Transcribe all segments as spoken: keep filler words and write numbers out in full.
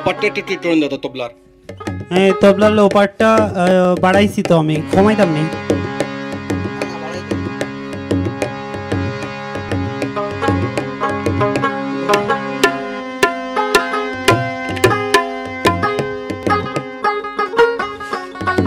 পার্টটা একটু, একটু টোন দাও তো তবলার। এই তবলার লো পার্টটা, আহ, বাড়াইছি তো আমি, কমাইতাম নি।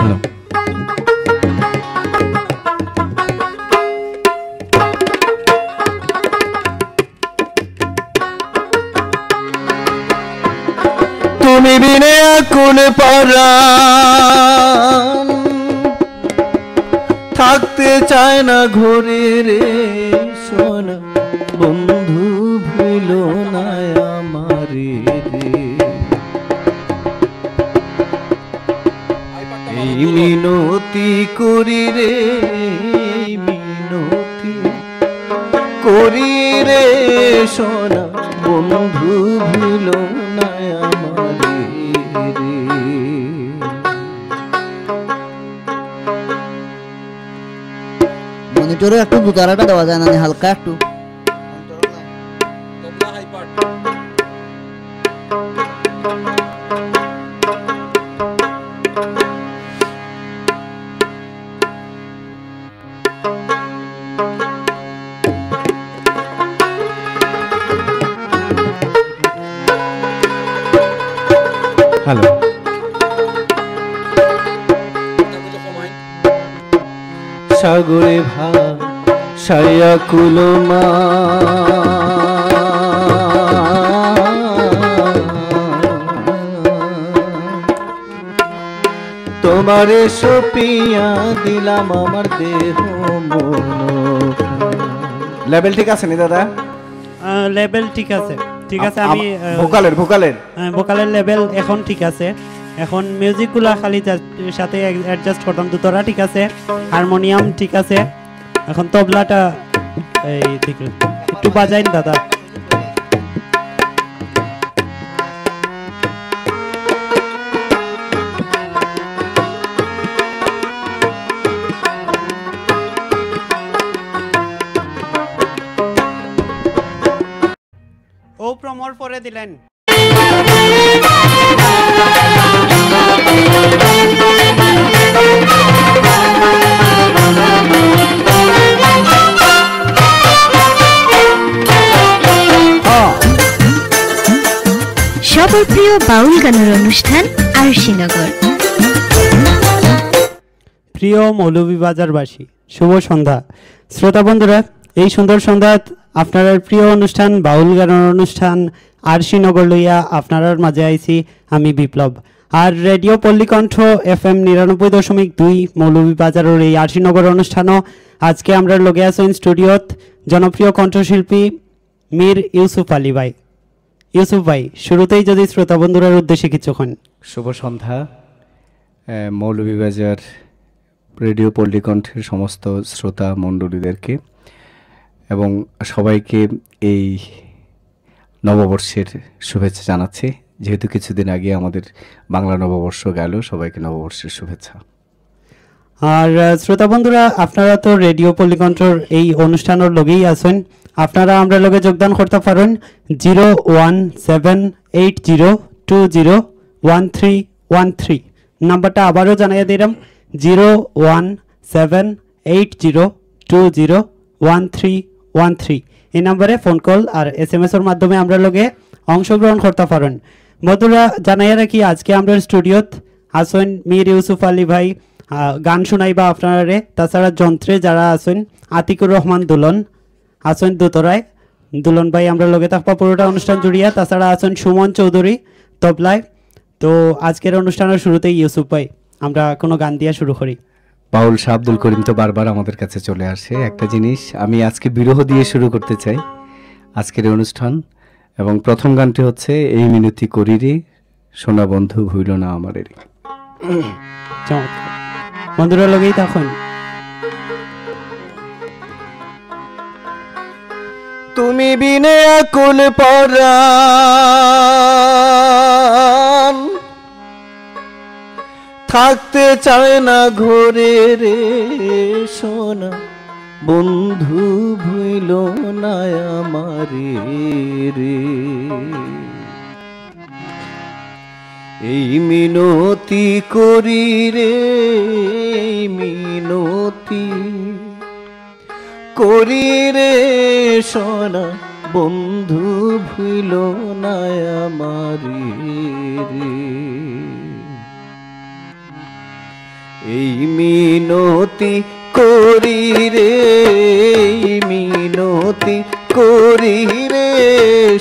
হ্যালো। তুমি বিনে আকুল পরাণ থাকতে চায় না ঘরে রে সোনা, বন্ধু ভুলো না আমারে রে। এই মিনতি করি রে, এই মিনতি করি রে সোনা, বন্ধু ভুলো না আমারে রে। মনিটরে একটু দুতারাটা দেওয়া যায় না নি, হালকা একটু? হ্যালো। সাগরে ভাসাইয়া কুলমা। তোমারে সপিয়া দিলাম আমার দেহ মন। লেভেল ঠিক আছে নি দাদা? আহ, লেভেল ঠিক আছে, ঠিক আছে। আপ-, আমি, আপ-, আহ, ভোকালের, ভোকালের? হ্যাঁ, ভোকালের লেভেল এখন ঠিক আছে। এখন মিউজিকগুলা খালি যা-, সাথে অ্যাড-, অ্যাডজাস্ট করতাম। দুতরা ঠিক আছে, হারমোনিয়াম ঠিক আছে। এখন তবলাটা এই দিকে একটু বাজাইন দাদা। ও প্রমোর পরে দিলেন। সবার প্রিয় বাউল গানের অনুষ্ঠান আরশিনগর। প্রিয় মৌলভীবাজারবাসী, শুভ সন্ধ্যা। শ্রোতা বন্ধুরা, এই সুন্দর সন্ধ্যাত আপনারার প্রিয় অনুষ্ঠান, বাউল গানের অনুষ্ঠান আরশিনগর লইয়া আপনারার মাঝে আইছি আমি বিপ্লব। আর রেডিও পল্লীকণ্ঠ এফএম নিরানব্বই দশমিক দুই মৌলভীবাজারের এই আরশিনগর অনুষ্ঠানও আজকে আমরার লগে আছেন স্টুডিওত জনপ্রিয় কণ্ঠশিল্পী মীর ইউসুফ আলী ভাই। ইউসুফ ভাই, শুরুতেই যদি শ্রোতা বন্ধুরার উদ্দেশ্যে কিছু কন। শুভ সন্ধ্যা, আহ, মৌলভীবাজার রেডিও পল্লীকণ্ঠের সমস্ত শ্রোতা মণ্ডলীদেরকে এবং সবাইকে এই নববর্ষের শুভেচ্ছা জানাচ্ছি। যেহেতু কিছুদিন আগে আমাদের বাংলা নববর্ষ গেল, সবাইকে নববর্ষের শুভেচ্ছা। আর, আহ, শ্রোতা বন্ধুরা, আপনারা তো রেডিও পল্লীকণ্ঠর এই অনুষ্ঠানের লগেই আছেন। আপনারা আমরার লগে যোগদান করতে পারেন zero one seven eight zero two zero one three one three. নাম্বারটা আবারও জানাইয়া দিলাম, zero one seven eight zero two zero one three one three. এই নাম্বারে ফোন কল আর এসএমএস এর মাধ্যমে আমরার লগে অংশগ্রহণ করতে পারেন। বন্ধুরা, জানাইয়া রাখি, আজকে আমরার স্টুডিওত আছেন মীর ইউসুফ আলী ভাই, আহ, গান শুনাইবা আপনারারে। তাছাড়া যন্ত্রে যারা আছেন, আতিকুর রহমান দুলন আছেন দুতরায়, দুলন ভাই আমরার লগে থাকবা পুরোটা অনুষ্ঠান জুড়িয়া। তাছাড়া আছেন সুমন চৌধুরী তবলায়। তো আজকের অনুষ্ঠানের শুরুতেই ইউসুফ ভাই, আমরা কোনো গান দিয়া শুরু করি। বাউল শাহ আব্দুল করিম তো বারবার আমাদের কাছে চলে আসে। একটা জিনিস আমি আজকে বিরহ দিয়ে শুরু করতে চাই আজকের এই অনুষ্ঠান, এবং প্রথম গানটি হচ্ছে এই মিনতি করি রে সোনা বন্ধু ভুইল না আমারে রে। চমৎকার। বন্ধুরা, লগেই থাকুন। তুমি বিনে আকুল পরাণ থাকতে চায় না ঘরে রে সোনা, বন্ধু ভুইল না আমারে রে। এই মিনতি করি রে, এই মিনতি করি রে সোনা বন্ধু, ভুইলো না আমারে রে। এই মিনতি করি রে, এই মিনতি করি রে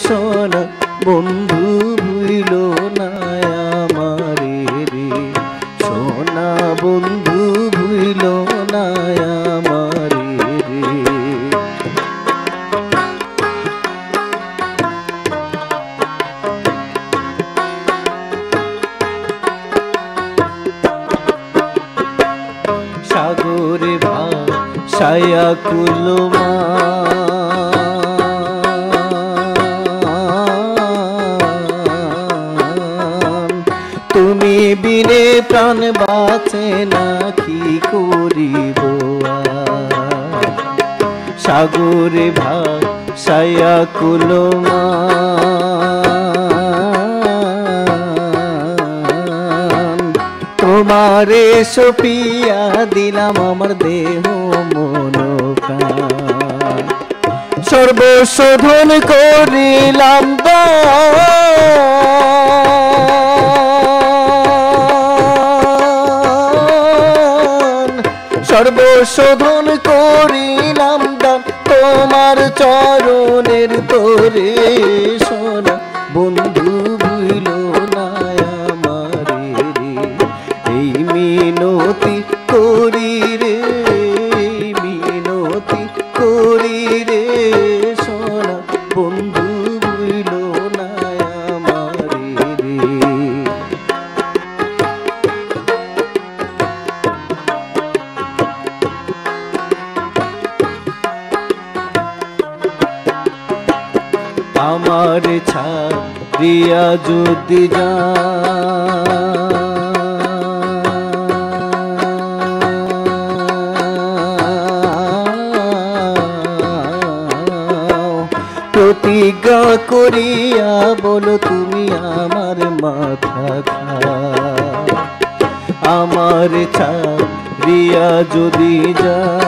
সোনা বন্ধু, ভুইলো না আমারে রে। সোনা বন্ধু, ভুইলো না আমারে রে। সাগরে ভাসাইয়া কুলমান, তুমি বিনে প্রাণ বাঁচে না, কি করিব আর? সাগরে ভাসাইয়া কুলমান, তোমারে সপিয়া দিলাম আমার দেহ মন প্রাণ। সর্বস্ব ধন করিলাম দান, সর্বস্ব ধন করিলাম দান তোমার চরণের তরে। সোনা বন্ধু, ভুইলো না আমারে রে। এই মিনতি করি রে, এই মিনতি করি রে সোনা বন্ধু, ভুইলো না আমারে রে। আমারে ছাড়িয়া যদি যাও, প্রতিজ্ঞা করিয়া বলো তুমি আমার মাথা খাও। আমারে ছাড়িয়া যদি যাও,